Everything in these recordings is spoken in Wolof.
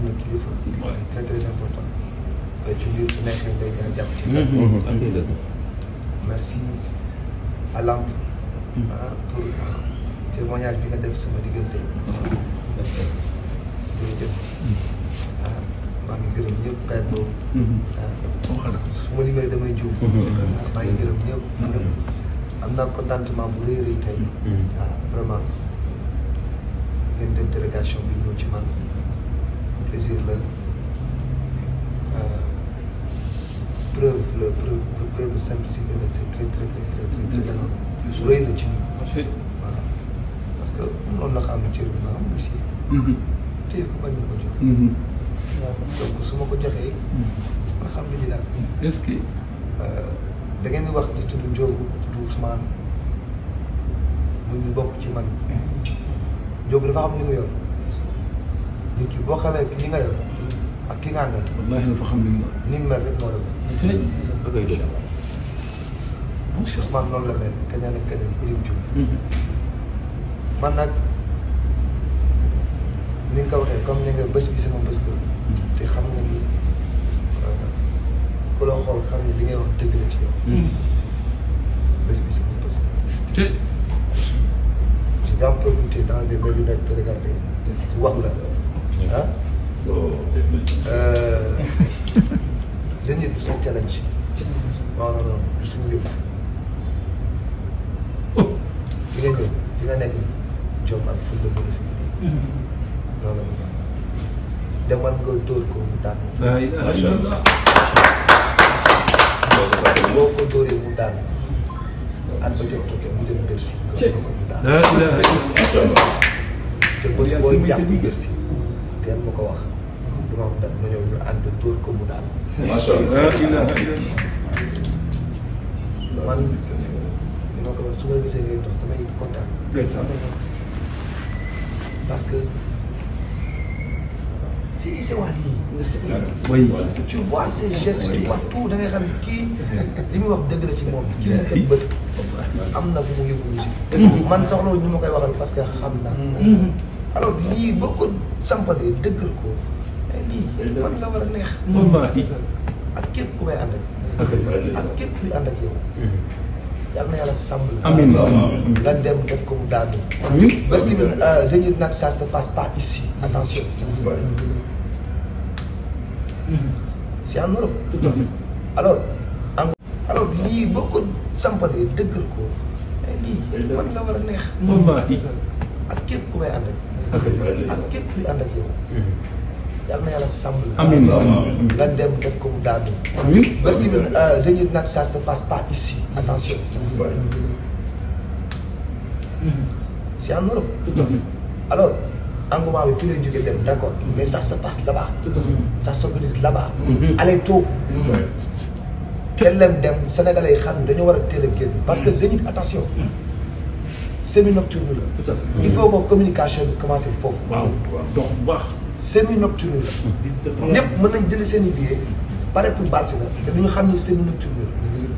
am na kilifa. c'est très très important. ci biir su nekkee day gën a jàpp ci. merci à Lamp. pour témoignage bi nga def sama diggante. jërëjëf. maa ngi gërëm ñëpp père boobu. su ma limee damay juum. maa ngi gërëm ñëpp. am naa contentement bu rëy a rëy tey. vraiment ngeen def délégation bi ñëw ci man plaisir la preuve de simplicité la c'est très énorme. su rëy la ci ñun. voilà parce que noonu la xam ne cër bi ma am aussi. téye ko bañ na ko jox. donc su ma ko joxee. alhamdulilah. est-ce que. da ngeen di wax di tudd Ndiogou tudd Ousmane muy ñu bokk ci man. Ndiogou dafa xam li mu yor. nit ki boo xamee li nga yor ak ki nga àndal. wallaahi dafa xam li mu yor. ni mu mel rek moo la mel. da koy def. Ousmane noonu la mel keneen ak keneen ku lim jum. man nag ni nga ko waxee comme ni nga bés bi sama bés la. te xam nga ni ku la xool xam ne li ngay wax dëgg la ci yow. bés bi sama bés la. je vais en profiter dans mes lunettes de regarder. wax la ah. Zénith du son challenge. non du suñu yëf. fi nga ñëw fi nga nekk nii jom ak fulla moo la fi indi. non demal nga dóor ko mu daan. macha allah. boo ko dóoree mu daan. at ba jot mu dem Bercy nga dóor ko mu daan. te bés booy jàpp Bercy teel ma ko wax dama am date ma ñëw ñu ànd dóor ko mu daan. macha allah. man li ma ko wax su ma gisee ngay dox damay kontaan. parce que c'est Wally. oui. tu vois ces gestes tu vois tout da ngay xam ne kii li muy wax dëgg la ci moom kii mu teg bët am na fu mu yóbbu musique. man soxla ñu ma koy waxal parce que xam naa. alors lii boo ko sampalee dëggal ko mais lii man la war a neex. ak képp ku may ànd ak képp kuy ànd ak yow. yàlla na yàlla sàmm la. amiin nga dem def ko mu daanu. merci Zénith nag ça se passe pas ici attention. c'est en Europe. tout à fait. alors lii boo ko sampalee dëggal ko mais lii man la war a neex. ak képp ku may ànd ak képp kuy ànd ak yow. yàlla na yàlla sàmm la. amiin nga dem def ko mu daanu. merci Zénith nag ça se passe pas ici attention. c'est en Europe. tout à fait. alors engouement bi fi lay jógee dem d'accord mais ça se passe là-bas. tout à fait. ça s'organise là-bas. allez toog. teel leen dem sénégalais yi xam ne dañoo war a teel a génn parce que Zénith attention. semi nocturne la. tout à fait. il faut que communication bi commencé foofu. waaw dox bu baax. semi nocturne la. ñëpp mën nañ jënd seen i billets pare pour Barça la te duñu xam ni semi nocturne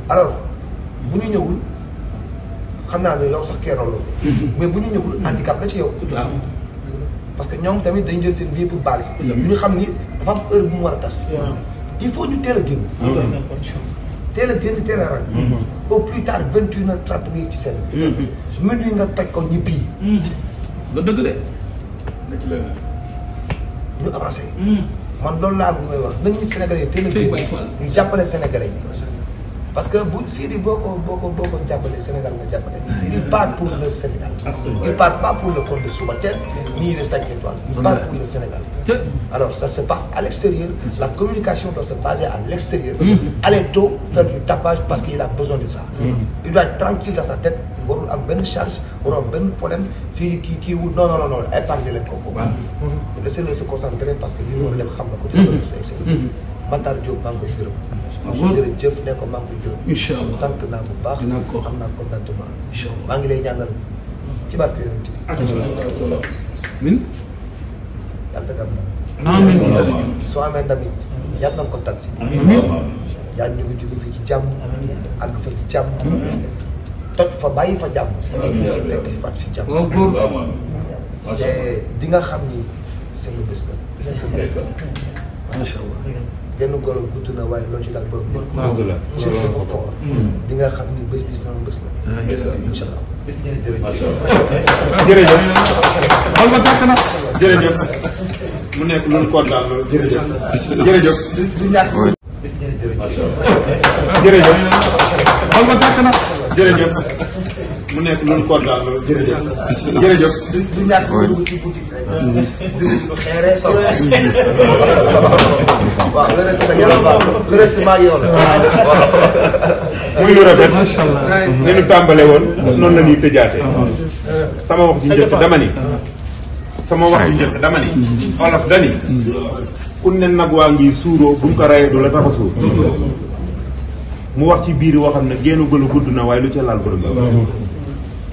la. alors bu ñu ñëwul xam naa ne yow sax keroog la. mais bu ñu ñëwul handicap la ci yow. parce que ñoom tamit dañu jël seen billet pour Barça. bu ñu xam ni dafa am heure bu mu war a tas. il faut ñu teel a génn. teel a génn teel a rang. au plus tard 21h30 nga ci seen. minuit nga toj ko ñibbi. nga dëgg de. ñu avancé. man loolu laa am lu may wax nañ ñu Sénégalais yi teel a génn ñu jàppale Sénégalais yi. parce que bu Sidi boo ko jàppalee Sénégal nga jàppale. il part pour le Sénégal. il part pas pour le compte de Soubatel ni de 5 étoiles. il part pour le Sénégal. alors ça se passe à l'extérieur. la communication doit se baser à l'extérieur. aller tôt faire du tapage parce qu'il a besoin de ça. il doit être tranquille dans sa tête warul am benn charge warul am benn problème si kii wul non épargne leen ko. laissez-le se concentrer parce que li mu war a def xam na ko. Matar Diop maa ngi koy gërëm. jërëjëf ne ko maa ngi koy gërëm. incha allah sant naa bu baax. dinaa ko am naa contentement. maa ngi lay ñaanal ci barke yonent bi. min. yàlla dëgg am na. amiin. soo amee ndamit yàlla na nga ko tag si. amiin. yàlla ñu ngi jóge fii ci jàmm. àgg fa ci jàmm. toj fa bàyyi fa jàmm. si fekk fat fi jàmm. te di nga xam ni sama bés la. macha allah. genn goro gudd na waaye loo ci daal borom jël ko. alhamdulilah cër dafa fort. di nga xam ni bés bi sama bés la. incha allah. jërëjëf. xol ba tàkk na. jërëjëf. mu nekk lu ñu kontaan loolu jërëjëf. jërëjëf. du ñàkk. jërëjëf. xol ba tàkk na. jërëjëf. mu nekk lu ñu kontaan loolu jërëjëf. jërëjëf. du ñàkk dugg ci boutique rek. du xeeree solo. waaw le reste nag yàlla baax le reste maa ngi yow la. muy lu rafet. macha allah ni ñu tàmbale woon. noonu la ñuy tëjaatee. sama wax ji njëkk dama ni. sama wax ji njëkk dama ni. olof dani. ku ne nag waa ngi suuroo buñ ko rayee du la tax a suur. mu wax ci biir woo xam ne génn gëlu gudd na waaye lu ca laal borom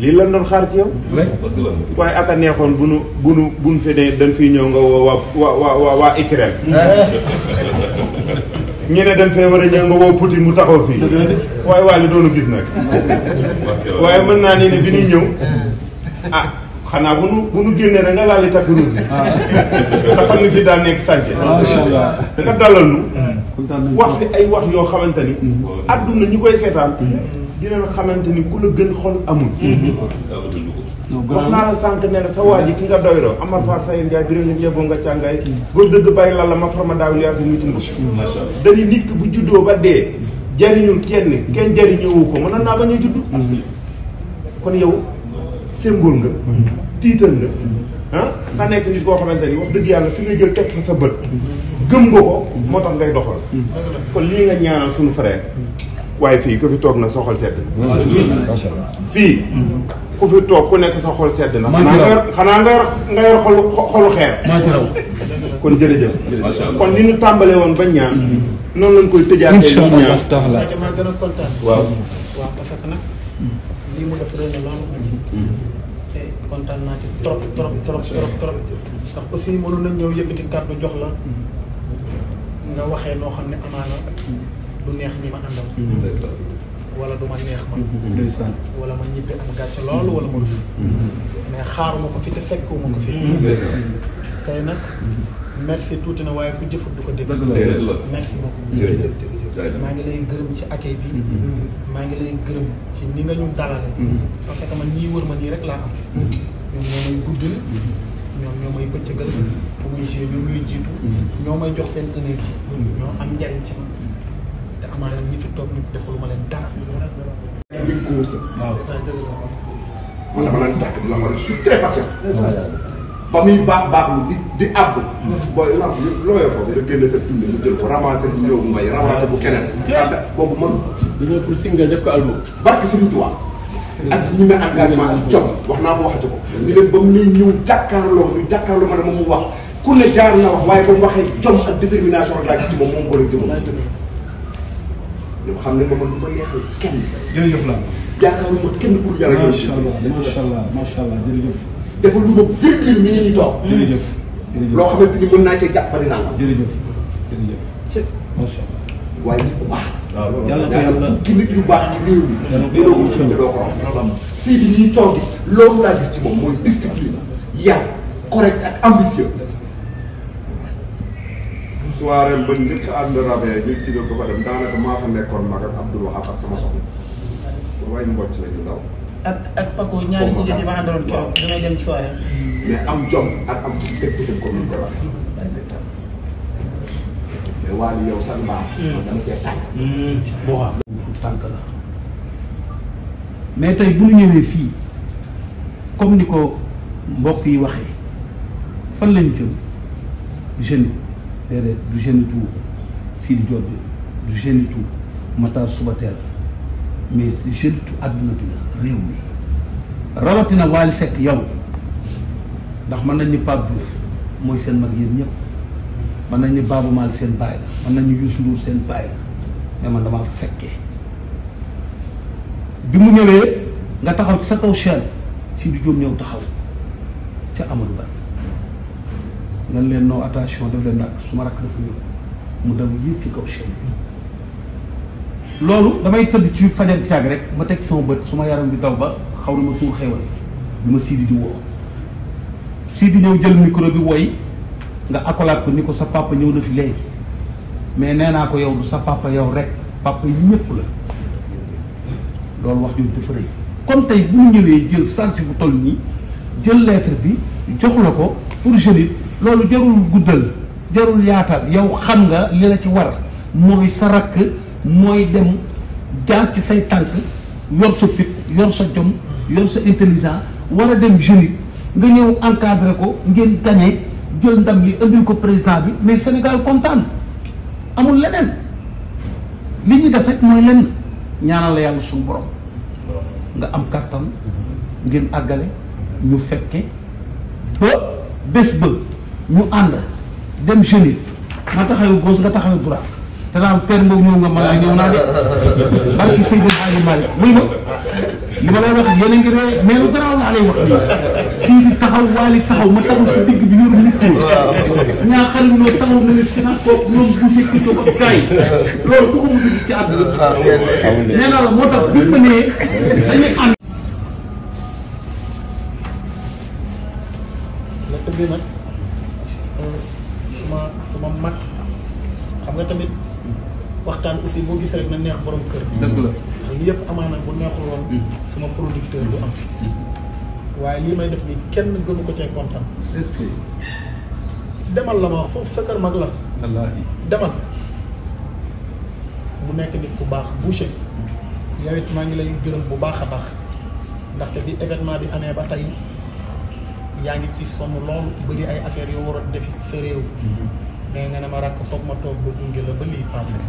lii lan doon xaar ci yow. waaye aka neexoon bu nu fi ne dañ fiy ñëw nga woo waa Ukraine. ñu ne dañ fee war a ñëw nga woo Poutine mu taxaw fii. waaye waa li doonu gis nag. waaye mën naa ne bi ñuy ñëw ah xanaa bu nu génnee rek nga laal li tapis rouge bi. nga xam ne fii daal nekk sànce. macha allah nga dalal nu. wax fi ay wax yoo xamante ni. adduna ñi koy seetaan. dina xamante ni ku la gën xol amul. wax naa la sànq ne la sa waa ji ki nga doyloo Amar Fall Sayen Ndiaye bi réew yeboo nga càngaay góor dëgg bàyyi la ma farma daaw liaa si muti ngu dañu nit ki bu juddoo ba dee jariñul kenn jariñoowu ko mën naa bañ a judd. kon yow symbole nga tiital nga nga nekk nit koo xamante ni wax dëgg yàlla fi nga jël teg fa sa bët gëm nga ko moo tax ngay doxal. kon lii nga ñaanal suñu frère. waaye fii ku fi toog nag sa xol sedd na. fii ku fi toog ku nekk sa xol sedd na. xanaa nga yor xolu xeer. kon jërëjëf. kon li ñu tàmbalee woon ba ñaan. noonu lañ koy tëjaatee. incha allah maa gën a kontaan. waaw parce que nag lii mu def rëy na loolu. te kontaan naa ci trop. ndax aussi mënoon nañ ñëw yëkkati kàddu jox la. nga waxee noo xam ne amaana. du neex ñi ma àndal. wala du ma neex man. wala ma ñibbi am gàcce loolu wala ma rus. mais xaaruma ko fi te fekkuma ko fi. tey nag merci tuuti na waaye ku jëfut du ko dégg. merci beaucoup. maa ngi lay gërëm ci accueil bi. maa ngi lay gërëm ci ni nga ñu dalale. parce que man ñii wër ma nii rek laa am. ñoom ñoo may guddil. ñoom ñoo may bëccëgal. fu muy joué ñoo muy jiitu. ñoo may jox seen énergie. ñoo am njariñ ci man. te amaana ñi fi toog ñu defaluma leen dara. nit ku wërsëg. waaw man dama naan jàkk di la xool je suis très patient. ba muy baax lu di àbb. booy lamp loo yor foofu nga génne sa tundi mu jël ko ramassé bu ñëw mbay ramassé bu keneen. boobu man. dañoo pour single def ko album. barke Serigne Touba. ak ñi ma engagement ak jom wax naa ko waxati ko. ñu leen ba mu lay ñëw jàkkaarloo ma ne moom mu wax ku ne jaar na wax waaye ba mu waxee jom ak détermination rek laa gis ci moom boole jëmam. ñoo xam ne moom lu ma neexal kenn. jërëjëf la. yaakaaruma kenn pour yàlla. macha allah jërëjëf. dafa lu ma virgule mi ngi ñuy toog. jërëjëf. loo xamante ni mën naa cee jàppale naa ko. jërëjëf. macha allah. waaye nit ku baax. waaw yàlla na yàlla fukki nit yu baax ci réew mi. doo ko jënd doo ko romb. si bi ñuy toog loolu laa gis ci moom mooy discipline. yar correct ak ambitieux. soirée ba njëkk ànd rabee ñu ci ko fa dem daanaka maa fa nekkoon mag ak Abdoul Wahab ak sama soxna. waaye mbocc la ñu daw. ak Paco ñaari jigéen yi ma àndaloon keroog bi may dem soirée. mais am jom ak am ci dëkk bi comme ni ñu koy waxee. mais waa ni yow sax mbaax. dama cee tànk. moo xam. tànk la mais tey bu ñu ñëwee fii comme ni ko mbokk yi waxee fan lañu jëm jeune déedéet du jeune tout Sidi Diop du jeune tout Matar Subatel mais jeune tout àdduna bi la réew mi rawatina Wally Seck yow ndax mën nañ ni Pape Diouf mooy seen mag yéen ñëpp mën nañ ni Baaba Maal seen baay la mën nañ ni Youssou Ndour seen baay la mais man damaa fekkee bi mu ñëwee nga taxaw ci sa kaw chaîne Sidi Diop ñëw taxaw ca Amadou Ba nga leen non attention def leen nag su ma rakk dafa ñëw mu daw yéeg ci kaw chaîne bi loolu damay tëdd ci fajar caag rek ma teg sama bët su ma yaram bi daw ba xaw na ma tuur xewal bi ma Sidi di woo Sidi ñëw jël micro bi woy nga akolaat ko ni ko sa papa ñëw na fi léegi mais nee naa ko yow du sa papa yow rek papa yi ñëpp la loolu wax jooju dafa rëy kon tey bu ñu ñëwee jël charge bu toll nii jël lettre bi jox la ko pour jeune loolu jarul guddal jarul yaatal yow xam nga li la ci war mooy sa rakk mooy dem jaar ci say tànk yor sa fit yor sa jom yor sa intelligent war a dem jeune nga ñëw encadré ko ngeen gagné jël ndam li indil ko président bi mais Sénégal kontaan amul leneen li ñu def rek mooy lenn ñaanal la yàlla suñu borom nga am kattan ngeen àggale ñu fekke ba bés ba ñu ànd dem jeune nga taxawu gauche nga taxawu droite te naan père Mbow ñëw nga mën a ñëw naa de barki Seydou Hadji Malick muy ma li ma lay wax yéen a ngi ree mais lu garaaw laa lay wax nii fii di taxaw waali taxaw ma taxaw ci digg bi yorum nit ñi ñaa xale bi noo taxaw na ne sina koog ñoom bu fekki ko ak gars yi loolu ku ko mos a gis ci àdduna nee naa la moo tax bi ma nee dañuy ànd lettre bi nag suma mag xam nga tamit waxtaan aussi boo gis rek na neex borom kër. dëgg la li yëpp amaana bu neexul woon sama producteur du am waaye lii may def nii kenn gënu ko cee kontaan. est-ce que demal la ma wax foofu sa kër mag la wallaahi demal mu nekk nit ku baax Boucher yow it maa ngi lay gërëm bu baax a baax ndaxte bi événement bi amee ba tey yaa ngi ci sonn loolu bëri ay affaires yoo war a def sa réew mais nga ne ma rakk foog ma toog ba gunge la ba lii passé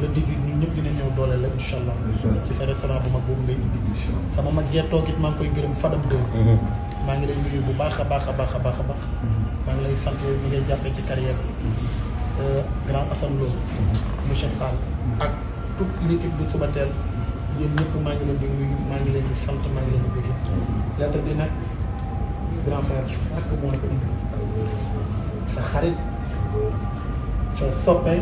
le 18 ñun ñëpp dina ñëw doole la incha allah ci sa restaurant bu mag boobu ngay ubbi sama mag jee toog it maa ngi koy gërëm Fadam 2 maa ngi lay nuyu bu baax a baax a baax a baax a baax maa ngi lay sant yow mi ngay jàppee ci carrière bi grand Assane Lo monsieur Fall ak toute l'équipe de Subatel yéen ñëpp maa ngi leen di nuyu maa ngi leen di sant maa ngi leen di bëgg lettre bi nag grand frère ak moo la ko indi sa xarit sa soppe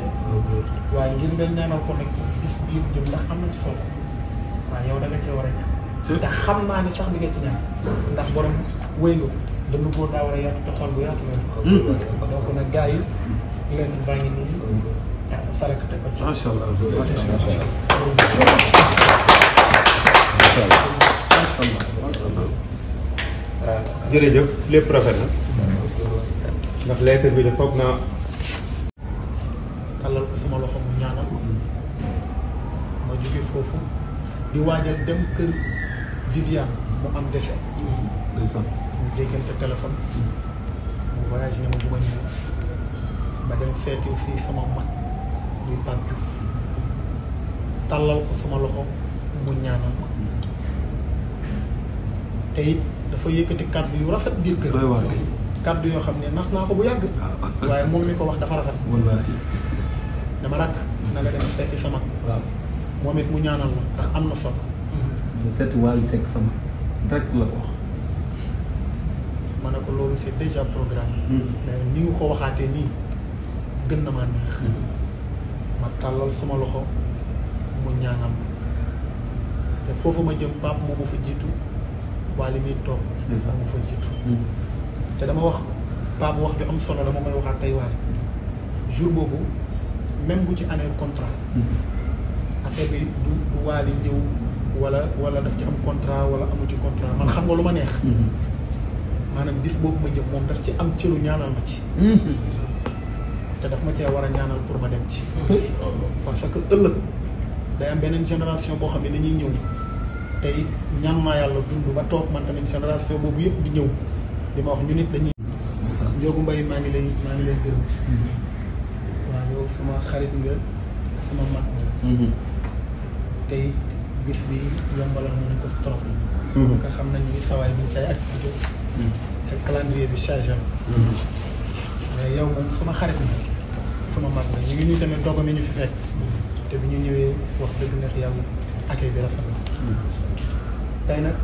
waaye ngir nga ñaanal ko nag ci bis bii jëm ndax am na ci solo waaye yow da nga cee war a ñaan te xam naa ne sax di nga ci ñaan ndax borom wéy nga dana góor daa war a yaatu te xol bu yaatu la donc nag gars yi leen baa ngi nii sarak te ko macha allah jërëjëf lépp rafet na ndax lettre bi de foog naa tàllal ko sama loxo mu ñaanal ma jóge foofu di waajal dem kër Viviane mu am décès ñu déggante téléphone mu voyage ne ma bu ma ñëwee ma dem seeti aussi sama mag muy Pape Diouf tàllal ko sama loxo mu ñaanal ma te it dafa yëkkati kàddu yu rafet biir kër kàddu yoo xam ne nas naa ko bu yàgg waaye moom mi ko wax dafa rafet dama rakk na nga dem seeti sama waaw moom it mu ñaanal ma ndax am na solo seeti Wally Seck sama direct la ko wax ma ne ko loolu c'est déjà programme mais ni nga ko waxaatee nii gën na maa neex ma tàllal sama loxo mu ñaanal ma te foofu ma jëm Pape moo ma fa jiitu Wally muy toog moo ma fa jiitu te dama wax Pape wax ju am solo dama koy waxaat tey Wally jour boobu même bu ci amee contrat affaire bi du Wally ñëw wala daf ci am contrat wala amu ci contrat man xam nga lu ma neex maanaam bis boobu ma jëm moom daf ci am cëru ñaanal ma ci te daf ma cee war a ñaanal pour ma dem ci parce que ëllëg day am beneen génération boo xam ne dañuy ñëw tey ñaan naa yàlla dund ba toog man tamit génération boobu yëpp di ñëw di ma wax ñu nit dañuy Njoogu Mbay maa ngi lay gërëm waaw yow sama xarit nga sama mag nga tey bis bi yombalal nañu ko trop nga xam nañ ni sawaay bi ci ay activité fekk calendrier bi chargé mais yow moom sama xarit nga sama mag nga ñu ngi ñuy tamit dogo mi ñu fi fekk te bi ñu ñëwee wax dëgg neex yàlla accueil bi rafet na tey nag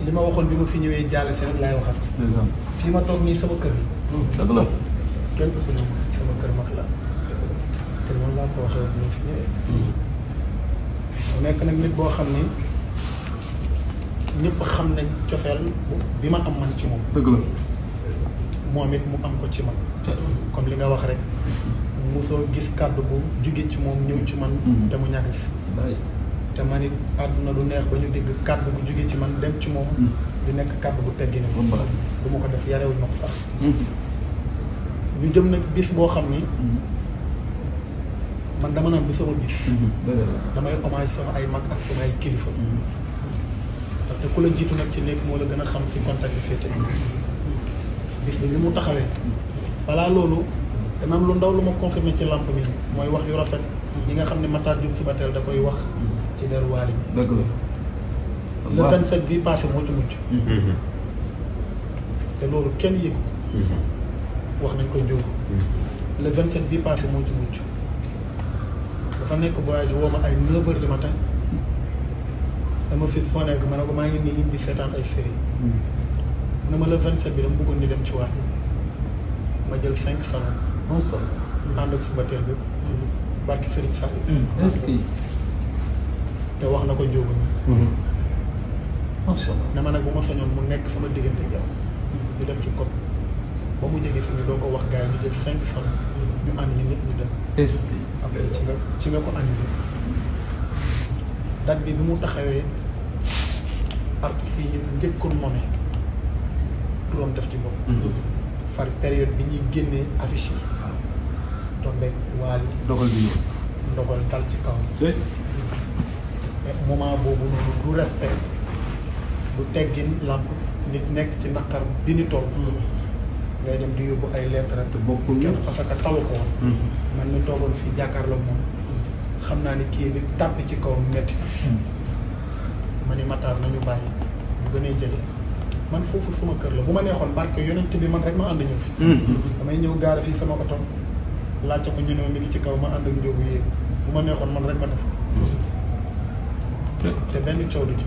li ma waxoon bi ma fi ñëwee jàll si rek laay waxat fii ma toog nii sama kër dëgg la kenn ëpp na sama kër mag la te noonu laa ko waxee bi ma fi ñëwee mu nekk nag nit boo xam ni ñëpp xam nañ cofeel bi ma am man ci moom dëgg la moom it mu am ko ci man comme li nga wax rek mosoo gis kàddu bu jóge ci moom ñëw ci man te mu ñagas te man it àdduna du neex ba ñu dégg kàddu bu jóge ci man dem ci moom di nekk kàddu bu teggi ni du ma ko def yarewuñ ma ko sax ñu jëm nag bis boo xam ni man dama naan du sama bis damay hommage sama ay mag ak sama ay kilifa te ku la jiitu nag ci nekk moo la gën a xam fi contact bi féete bis bi ni mu taxawee balaa loolu dama am lu ndaw lu ma confirmé ci lamp mi mooy wax yu rafet yi nga xam ne Matar Diop Subatel da koy wax ci deru Waly mi dëgg le 27 bii passé moo ci mujj te loolu kenn yëgu wax nañ ko njóogu le 27 bii passé moo ci mujj dafa nekk voyage woo ma ay 9 heures du matin dama fi foo nekk ma ne ko maa ngi nii di seetaan ay série mu ne ma le 27 bi dama bëggoon ñu dem ci waat ma jël 5 salon ànd ak Subatel bi barki Serigne Sall te wax na ko njóogu mi ne ma nag bu ma sañoon mu nekk sama diggante jaww ñu def ci code ba mu jege fi ñu doo ko wax gars yi ñu jël 5 salon ñu ànd ñu nit ñu dem après ci nga ko annulé date bi mu taxawee artistes yi ñu njëkkoon moome turam def ci bopp far période bi ñuy génnee affiche yi tombé Waly dogal bi ñëw ndogal dal ci kaw mais moment boobu noonu du respect du teggin làmp nit nekk ci naqar bi ni toll ngay dem di yóbbu ay lettres te bokkul kenn parce que talu ko woon man mi toogoon fii jàkkaarloog moom xam naa ni kii bi tàbbi ci kaw metti ma ni Matar nañu bàyyi bu gënee jege man foofu suma kër la bu ma neexoon barke yonent bi man rek ma ànd ñëw fi damay ñëw gaara fii sama oto laajte ko ñu ne ma mi ngi ci kaw ma ànd ak njóobu yéeg bu ma neexoon man rek ma def ko te benn coow du ci